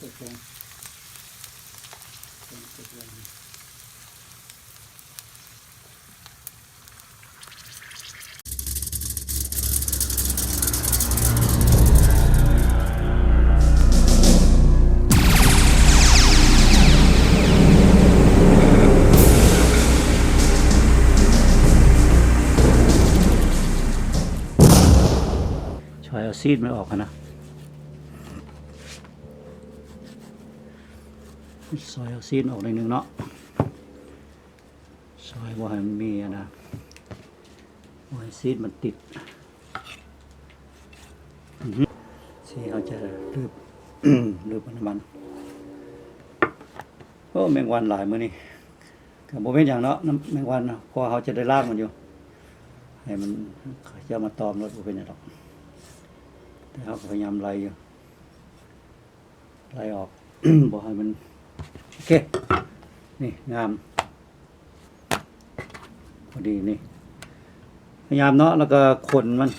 ຕົກລົງ ຕົກລົງ. ຊ່ອຍເອົາຊີດມັນອອກຫັ້ນນະ ຊ່ອຍເອົາຊີດອອກໜ້ອຍໜຶ່ງເນາະ. ຊ່ອຍບໍ່ໃຫ້ມັນມີອັນນະ ບໍ່ໃຫ້ຊີດມັນຕິດ. ອືຮຶ ທີ່ເຮົາຈະລືບ ລືບນ້ຳມັນ. ໂອ້ ແມງວັນຫຼາຍມື້ນີ້ ກໍບໍ່ເປັນຫຍັງເນາະ ນ້ຳແມງວັນ ເພາະວ່າເຮົາຈະໄດ້ລ້າງມັນຢູ່ ໃຫ້ມັນ ເຂົາເຈົ້າມາຕອມໂລດ ບໍ່ເປັນຫຍັງດອກ. ແຕ່ເຮົາກໍພະຍາຍາມໄລ່ຢູ່ ໄລ່ອອກ ບໍ່ໃຫ້ມັນ ໂອເຄ ນີ້ງາມ ພໍດີນີ້ ພະຍາຍາມເນາະ ແລ້ວກໍຂົນມັນ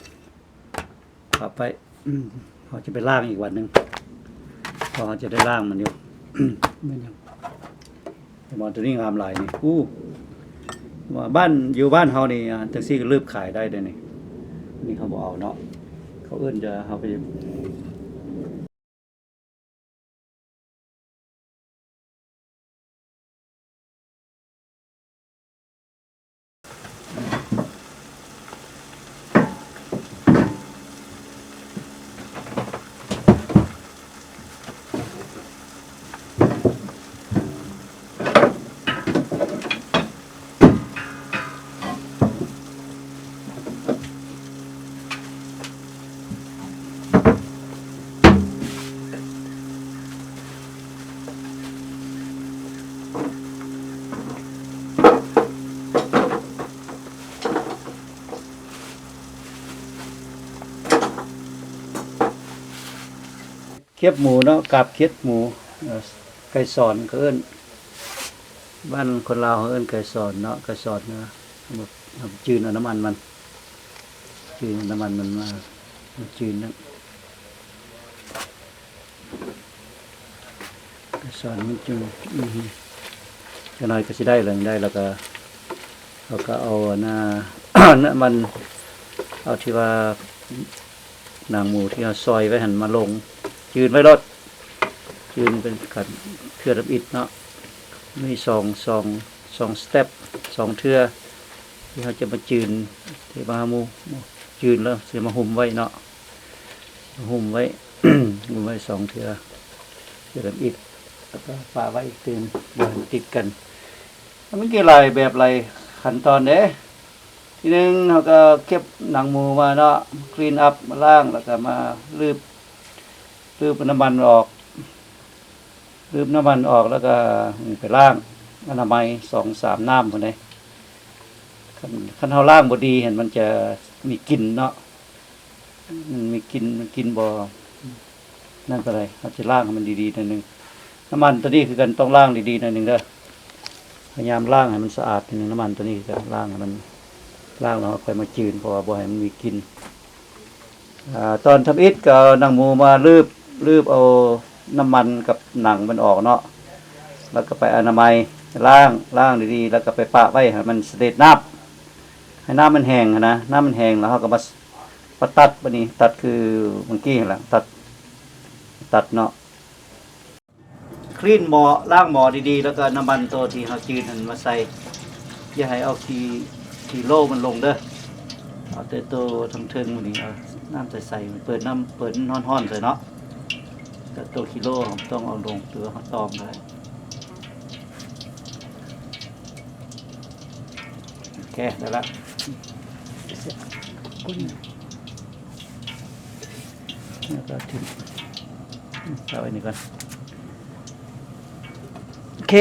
ເອົາໄປ ເຮົາຈະໄປລ້າງອີກວັນໜຶ່ງ ເພາະເຮົາຈະໄດ້ລ້າງມັນຢູ່. ແມ່ນຫຍັງ ແຕ່ວ່າຕົວນີ້ງາມຫຼາຍນີ້ ອູ້ ວ່າບ້ານ ຢູ່ບ້ານເຮົານີ້ ອ່າ ຈັ່ງຊີ້ກໍລືບຂາຍໄດ້ເດ້ນີ້. ນີ້ເຮົາບໍ່ເອົາເນາະ ເຂົາເອີ້ນຈະ ເຮົາໄປ ຄຽບໝູເນາະ ກາບຄຽບໝູ ເອີ ໄກ່ສອນເຂົາເອີ້ນ ບ້ານຄົນລາວເຂົາເອີ້ນໄກ່ສອນເນາະ ໄກ່ສອນນະ. ເອົາມາຈືນເອົານ້ຳມັນມັນ ຈືນເອົານ້ຳມັນມັນມາ ມາຈືນນະ. ສອນມັນຈຶ່ງ ອື ຈັກໜ້ອຍກໍຊິໄດ້ແລ້ວ ໄດ້ແລ້ວກໍ ເຮົາກໍເອົາອັນນ່າ ນ້ຳມັນ ເອົາທີ່ວ່າໜັງໝູທີ່ເຮົາຊອຍໄວ້ຫັ້ນມາລົງ ຈືນໄວ້ໂລດ ຈືນເປັນຂັ້ນເທື່ອທຳອິດເນາະ ມີສອງ ສອງ ສອງສະເຕັບ ສອງເທື່ອ ທີ່ເຮົາຈະມາຈືນ ທີ່ວ່າໝູຈືນແລ້ວຊິມາຫຸ້ມໄວ້ເນາະ. ຫຸ້ມໄວ້ ຫຸ້ມໄວ້ສອງເທື່ອ ເທື່ອທຳອິດ ແລ້ວກໍປະໄວ້ອີກຕື່ມ ບໍ່ໃຫ້ມັນຕິດກັນ. ມັນກໍຫຼາຍແບບຫຼາຍຂັ້ນຕອນເດ້. ທີໜຶ່ງ ເຮົາກໍເກັບໜັງໝູມາເນາະ clean up ມາລ້າງ ແລ້ວກໍມາລືບ ລືບນ້ຳມັນອອກ ລືບນ້ຳມັນອອກ ແລ້ວກໍໄປລ້າງອະນາໄມສອງສາມນ້ຳພຸ້ນເດ້. ຄັນ ຄັນເຮົາລ້າງບໍ່ດີຫັ້ນ ມັນຈະມີກິ່ນເນາະ. ມັນມີກິ່ນ ມັນກິ່ນບໍ່ນັ້ນປານໃດ. ເຮົາຈະລ້າງໃຫ້ມັນດີໆໜ້ອຍໜຶ່ງ. ນ້ຳມັນຕົວນີ້ຄືກັນ ຕ້ອງລ້າງດີໆໜ້ອຍໜຶ່ງເດີ. ພະຍາຍາມລ້າງໃຫ້ມັນສະອາດໜ້ອຍໜຶ່ງ. ນ້ຳມັນຕົວນີ້ຄືກັນ ລ້າງໃຫ້ມັນ ລ້າງແລ້ວເຮົາຄ່ອຍມາຈືນ ເພາະວ່າບໍ່ໃຫ້ມັນມີກິ່ນ. ອາ ຕອນທຳອິດກໍເອົາໜັງໝູມາລືບ ລືບເອົານ້ຳມັນກັບໜັງມັນອອກເນາະ. ແລ້ວກໍໄປອະນາໄມ ລ້າງ ລ້າງດີໆ ແລ້ວກໍໄປປະໄວ້ໃຫ້ມັນສະເດັດນ້ຳ ໃຫ້ນ້ຳມັນແຫ້ງຫັ້ນນະ. ນ້ຳມັນແຫ້ງແລ້ວເຮົາກໍມາ ມາຕັດບາດນີ້ ຕັດຄືມື້ກີ້ຫັ້ນລະ ຕັດ ຕັດເນາະ. ຄລີນໝໍ້ ລ້າງໝໍ້ດີໆ ແລ້ວກໍນ້ຳມັນໂຕທີ່ເຮົາຈືນຫັ້ນມາໃສ່. ຢ່າໃຫ້ເອົາຂີ້ ຂີ້ໂລມັນລົງເດີ. ເອົາແຕ່ໂຕທາງເທິງບາດນີ້ ເອົານ້ຳໃສໆ ເປີດນ້ຳ ເປີດນ້ຳຮ້ອນໆໃສ່ເນາະ. ແຕ່ໂຕຂີ້ໂລເຮົາບໍ່ຕ້ອງເອົາລົງ ຫຼືວ່າເຮົາຕອມກໍໄດ້. ໂອເຄ ໄດ້ລະ ແລ້ວກໍຖິ້ມ ເອົາໄວ້ນີ້ກ່ອນ. ໂອເຄ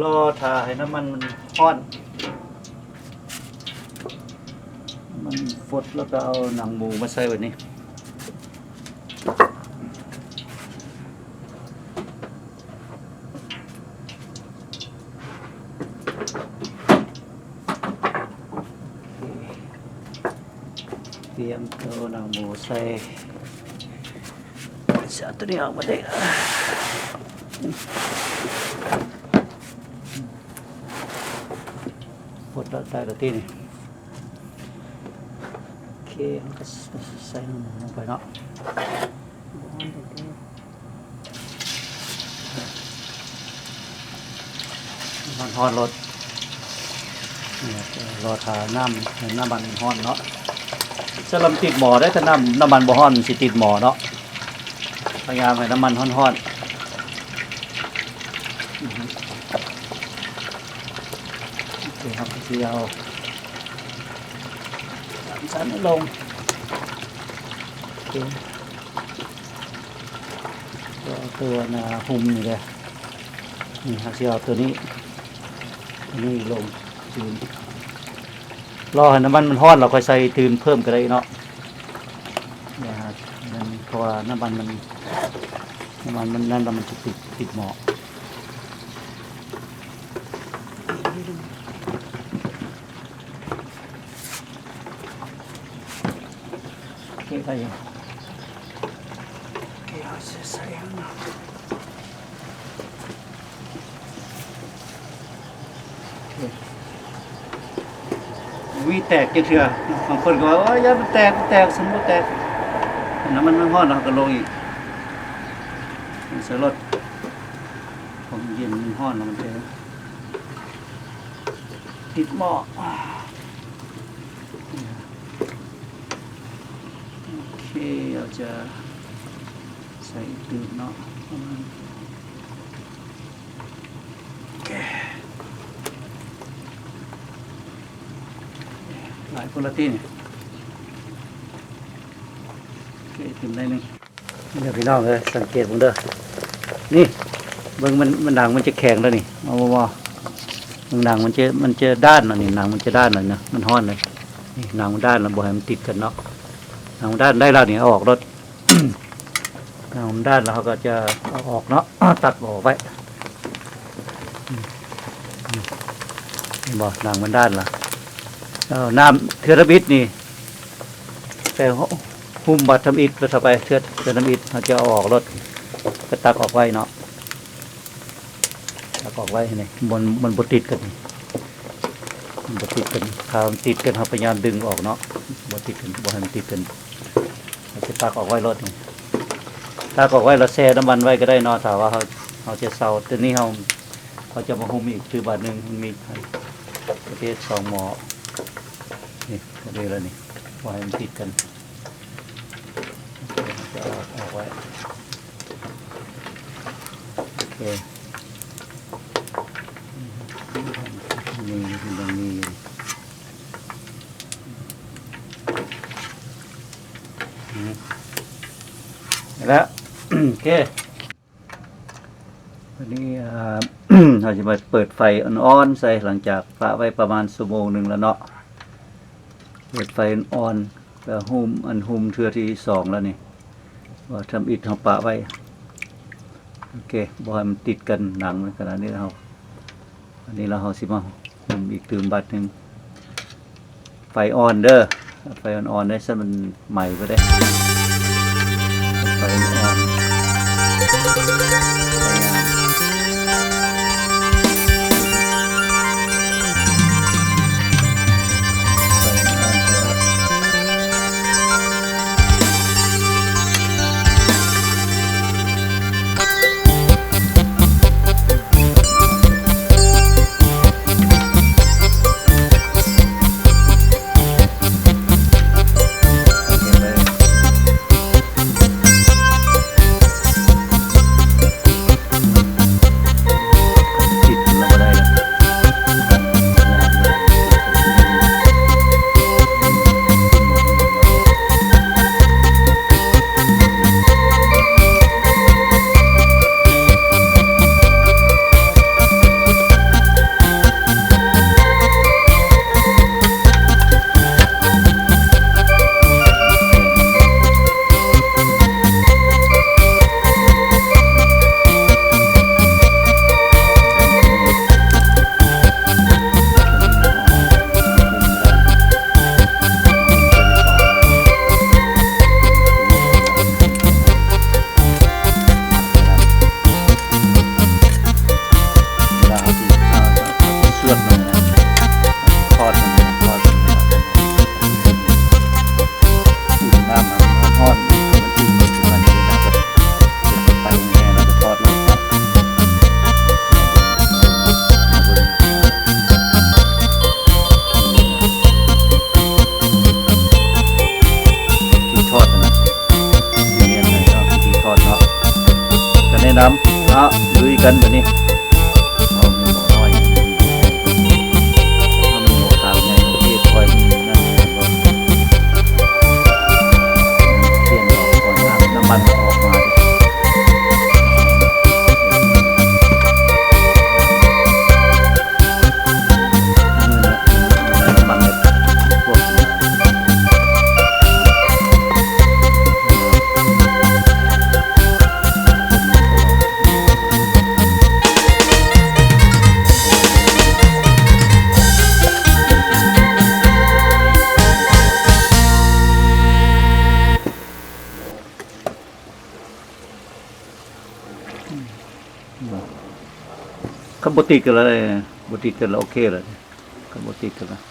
ລໍຖ້າໃຫ້ນ້ຳມັນມັນຮ້ອນ ມັນຟົດ ແລ້ວກໍເອົາໜັງໝູມາໃສ່ບາດນີ້. ຕຽມເອົາໜັງໝູໃສ່ ເອົາຕົວນີ້ອອກມາເດ້. ປົດໄດ້ລະຕິນີ້. ໂອເຄ ເຮົາກໍໃສ່ນ້ຳມັນລົງໄປເນາະ. ນ້ຳມັນຮ້ອນໂລດ. ນີ້ ລໍຖ້ານ້ຳ ໃຫ້ນ້ຳມັນຮ້ອນເນາະ. ສະລັມຕິດໝໍ້ໄດ້ ຖ້ານ້ຳ ນ້ຳມັນບໍ່ຮ້ອນ ມັນຊິຕິດໝໍ້ເນາະ. ພະຍາຍາມໃຫ້ນ້ຳມັນຮ້ອນໆ. ໂອເຄ ເຮົາກໍຊິເອົາສາມຊັ້ນນີ້ລົງ. ໂອເຄ ເອົາຕົວໜ້າຫຸ້ມນີ້ເດີ. ນີ້ ເຮົາຊິເອົາຕົວນີ້ ຕົວນີ້ລົງຕື່ມ. ລໍໃຫ້ນ້ຳມັນມັນຮ້ອນ ແລ້ວຄ່ອຍໃສ່ຕື່ມເພີ່ມກໍໄດ້ເນາະ. ຢ່າ ນັ້ນ ເພາະວ່ານ້ຳມັນມັນ ນ້ຳມັນມັນນັ້ນ ແລ້ວມັນຈະຕິດ ຕິດໝໍ້. ໂອເຄ ໄດ້ຢູ່. ໂອເຄ ເຮົາຊິໃສ່ ໂອເຄ ບໍ່ມີແຕກຈັກເທື່ອ. ບາງຄົນກໍວ່າ ໂອ້ຍ ຢ່າມັນແຕກ ມັນແຕກ. ຊັ້ນບໍ່ແຕກ. ນ້ຳມັນມັນຮ້ອນ ເຮົາກໍລົງອີກ. ໃສ່ລົດ. ຄວາມເຢັນມັນຮ້ອນ ແລ້ວມັນຈະຕິດໝໍ້. ໂອເຄ ເຮົາຈະໃສ່ຕື່ມເນາະ ປະມານ ໂອເຄ ຫຼາຍໂພດລະຕິນີ້. ໂອເຄ ຕື່ມໜ້ອຍໜຶ່ງ. ເດີພີ່ນ້ອງເອີຍ ສັງເກດເບິ່ງເດີ ນີ້ ເບິ່ງມັນ ມັນ ໜັງມັນຈະແຂງແລ້ວນີ້. ເອົາບໍ່ ເບິ່ງໜັງມັນຈະ ມັນຈະດ້ານແລ້ວນີ້ ໜັງມັນຈະດ້ານແລ້ວນະ ມັນຮ້ອນເລີຍ. ນີ້ ໜັງມັນດ້ານແລ້ວ ບໍ່ໃຫ້ມັນຕິດກັນເນາະ. ໜັງມັນດ້ານໄດ້ແລ້ວນີ້ ເອົາອອກໂລດ. ໜັງມັນດ້ານແລ້ວ ເຮົາກໍຈະເອົາອອກເນາະ ຕັກອອກໄວ້. ເຫັນບໍ່ ໜັງມັນດ້ານລະ. ເອົານ້ຳເທື່ອທຳອິດນີ້ ແຕ່ຫຸ້ມບາດທຳອິດ ແລ້ວເຂົ້າໄປເທື່ອ ເທື່ອທຳອິດ ເຮົາຈະເອົາອອກໂລດ ກໍຕັກອອກໄວ້ເນາະ ຕັກອອກໄວ້ນີ້ ມັນ ມັນບໍ່ຕິດກັນ ມັນບໍ່ຕິດກັນ. ຖ້າມັນຕິດກັນ ເຮົາພະຍາຍາມດຶງອອກເນາະ ບໍ່ຕິດກັນ ບໍ່ໃຫ້ມັນຕິດກັນ. ເຮົາຈະຕັກອອກໄວ້ໂລດນີ້ ຕັກອອກໄວ້ແລ້ວແຊ່ນ້ຳມັນໄວ້ກໍໄດ້ເນາະ. ຖ້າວ່າເຮົາ ເຮົາຈະເຊົາ ແຕ່ນີ້ເຮົາ ເຮົາຈະມາຫຸ້ມອີກຄືບາດໜຶ່ງ ມັນມີປະເພດສອງໝໍ້ ນີ້ ພໍດີແລ້ວນີ້ ບໍ່ໃຫ້ມັນຕິດກັນ ຈະເອົາອອກໄວ້. ໂອເຄ ນີ້ ມັນຍັງມີຢູ່ ນີ້ແຫຼະ ໂອເຄ. ອັນນີ້ ເອີ ເຮົາຊິມາເປີດໄຟອ່ອນໆໃສ່ ຫຼັງຈາກປະໄວ້ປະມານຊົ່ວໂມງໜຶ່ງແລ້ວເນາະ. ເປີດໄຟອ່ອນໆ ກໍຫຸ້ມ ອັນຫຸ້ມເທື່ອທີສອງແລ້ວນີ້ ວ່າທຳອິດເຮົາປະໄວ້. ໂອເຄ ບໍ່ໃຫ້ມັນຕິດກັນ ໜັງຂະໜາດນີ້. ເຮົາ ອັນນີ້ລະ ເຮົາຊິມາຫຸ້ມອີກຕື່ມບາດໜຶ່ງ. ໄຟອ່ອນເດີ ໄຟອ່ອນໆເດີ ຊັ້ນມັນໄໝ້ເບິດເດ້. ໄຟອ່ອນໆ. ຮ້ອນ ມັນອຸ່ນ ມັນເປັນໄຟແຮງໆ ແລ້ວກໍທອດລົງ ວິທີທອດນະ ນີ້ແມ່ນເນາະ ວິທີທອດເນາະ ກະແນະນຳເນາະ ລຸຍກັນບາດນີ້. ເອົາໝໍ້ນ້ອຍ ເອົາໝໍ້ຂາວໃຫຍ່ ເທ ຄ່ອຍມັນນັ້ນ ປ່ຽນອອກກ່ອນ ນ້ຳ ນ້ຳມັນອອກມາ. ຄັນບໍ່ຕິດກັນແລ້ວ ບໍ່ຕິດກັນແລ້ວໂອເຄແລ້ວ ຄັນບໍ່ຕິດກັນແລ້ວ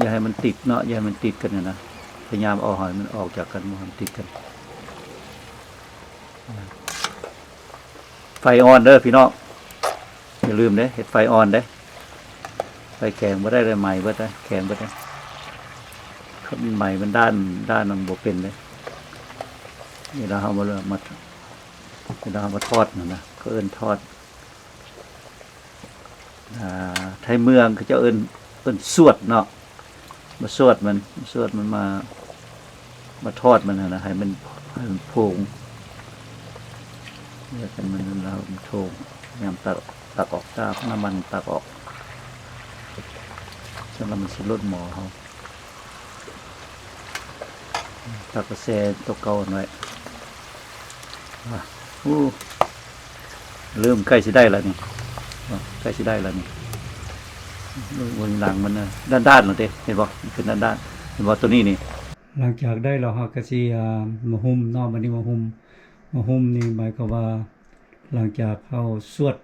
ຢ່າໃຫ້ມັນຕິດເນາະ ຢ່າໃຫ້ມັນຕິດກັນຫັ້ນນະ ພະຍາຍາມເອົາໃຫ້ມັນອອກຈາກກັນ ບໍ່ໃຫ້ມັນຕິດກັນ. ໄຟອ່ອນເດີພີ່ນ້ອງ ຢ່າລືມເດ້ ເຮັດໄຟອ່ອນເດ້ ໄຟແຂງບໍ່ໄດ້ເລີຍ ໄໝ້ເບິດເລີຍ ແຂງເບິດເລີຍ ຄັນໄໝ້ມັນດ້ານ ດ້ານມັນບໍ່ເປັນເດ້. ເວລາເຮົາມາ ມາ ເວລາເຮົາມາທອດຫັ້ນນະ ເຂົາເອີ້ນທອດ ອ່າ ໄທເມືອງເຂົາເຈົ້າເອີ້ນ ເອີ້ນສວດເນາະ ມາສວດມັນ ມາສວດມັນ ມາ ມາທອດມັນຫັ້ນນະ ໃຫ້ມັນ ໃຫ້ມັນໂພງ ເຮັດໃຫ້ມັນ ແລ້ວມັນໂພງ ຍາມຕັກ ຕັກອອກ ຕາກນ້ຳມັນ ຕັກອອກ ຈັ່ງນັ້ນມັນຊິລົ້ນໝໍ້ເຮົາ. ຕັກກະແຊໂຕເກົ່າຫັ້ນໄວ້. ອາ ໂອ້ ເລີ່ມໃກ້ຊິໄດ້ແລ້ວນີ້ ໃກ້ຊິໄດ້ແລ້ວນີ້ ເບິ່ງຫຼັງມັນນະ ດ້ານໆ ແລ້ວເດ້ ເຫັນບໍ່ ມັນເປັນດ້ານໆ ເຫັນບໍ່ ໂຕນີ້ນີ້. ຫຼັງຈາກໄດ້ແລ້ວ ເຮົາກະຊິ ອາ ມາຫຸ້ມເນາະ ບາດນີ້ມາຫຸ້ມ ມາຫຸ້ມນີ້ໝາຍຄວາມວ່າ ຫຼັງຈາກເຮົາສວດ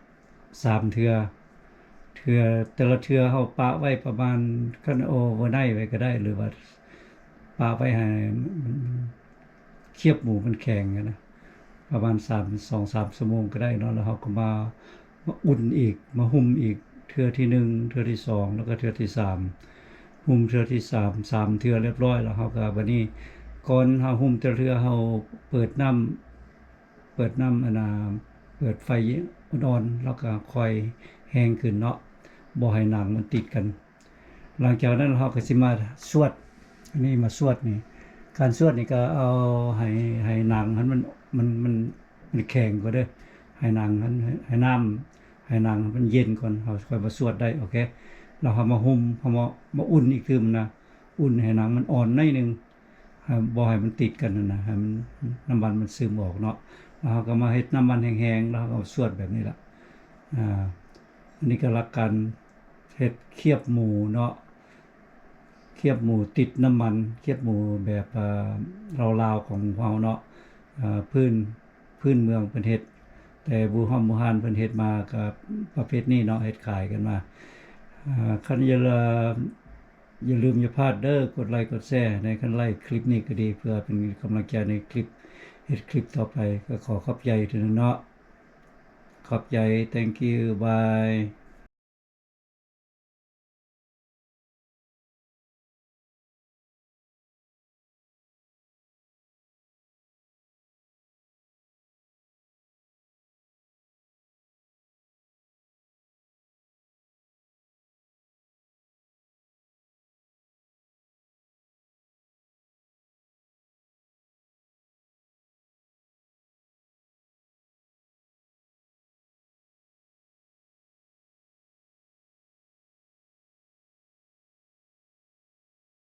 ສາມເທື່ອ ເທື່ອ ແຕ່ລະເທື່ອເຮົາປະໄວ້ປະມານ ຄັນໂອເວີໄນໄວ້ກະໄດ້ ຫຼືວ່າປະໄວ້ໃຫ້ ຄຽບໝູມັນແຂງຫັ້ນນະ ປະມານສາມ ສອງສາມຊົ່ວໂມງກະໄດ້ເນາະ ແລ້ວເຮົາກະມາ ມາອຸ່ນອີກ ມາຫຸ້ມອີກ ເທື່ອທີໜຶ່ງ ເທື່ອທີສອງ ແລ້ວກະເທື່ອທີສາມ ຫຸ້ມເທື່ອທີສາມ ສາມເທື່ອລຽບຮ້ອຍ ແລ້ວເຮົາກະ ບາດນີ້ ກ່ອນເຮົາຫຸ້ມແຕ່ລະເທື່ອ ເຮົາເປີດນ້ຳ ເປີດນ້ຳ ອັນນ່າ ເປີດໄຟອ່ອນໆ ແລ້ວກະຄ່ອຍແຮງຂຶ້ນເນາະ ບໍ່ໃຫ້ໜັງມັນຕິດກັນ. ຫຼັງຈາກນັ້ນເຮົາກະຊິມາສວດ ອັນນີ້ມາສວດນີ້ ການສວດນີ້ກະເອົາໃຫ້ ໃຫ້ໜັງຫັ້ນມັນ ມັນ ມັນ ມັນແຂງກ່ອນເດີ ໃຫ້ໜັງຫັ້ນ ໃຫ້ ໃຫ້ນ້ຳ ໃຫ້ໜັງມັນເຢັນກ່ອນ ເຮົາຄ່ອຍມາສວດໄດ້ ໂອເຄ ແລ້ວເຮົາມາຫຸ້ມ ເຮົາມາ ມາອຸ່ນອີກຕື່ມນະ ອຸ່ນໃຫ້ໜັງມັນອ່ອນໜ້ອຍໜຶ່ງ ໃຫ້ ບໍ່ໃຫ້ມັນຕິດກັນຫັ້ນນະ ໃຫ້ມັນ ນ້ຳມັນມັນຊຶມອອກເນາະ ແລ້ວເຮົາກະມາເຮັດນ້ຳມັນແຫ້ງໆ ແລ້ວເຮົາກະມາສວດແບບນີ້ລະ ອາ ອັນນີ້ກະຫຼັກການເຮັດຄຽບໝູເນາະ ຄຽບໝູຕິດນ້ຳມັນ ຄຽບໝູແບບ ອາ ລາວໆ ຂອງເຮົາເນາະ ອາ ພື້ນ ພື້ນເມືອງເພິ່ນເຮັດ ແຕ່ບູຮອນບູຮານເພິ່ນເຮັດມາກະປະເພດນີ້ເນາະ ເຮັດຂາຍກັນມາ ອາ ຄັນຢ່າ ຢ່າລືມຢ່າພາດເດີ ກົດໄລກົດແຊໃນ ຄັນໄລຄລິບນີ້ກະດີ ເພື່ອເປັນກຳລັງໃຈໃນຄລິບ ເຮັດຄລິບຕໍ່ໄປ ກະຂໍຂອບໃຈເທື່ອໜຶ່ງເນາະ ຂອບໃຈ thank you bye.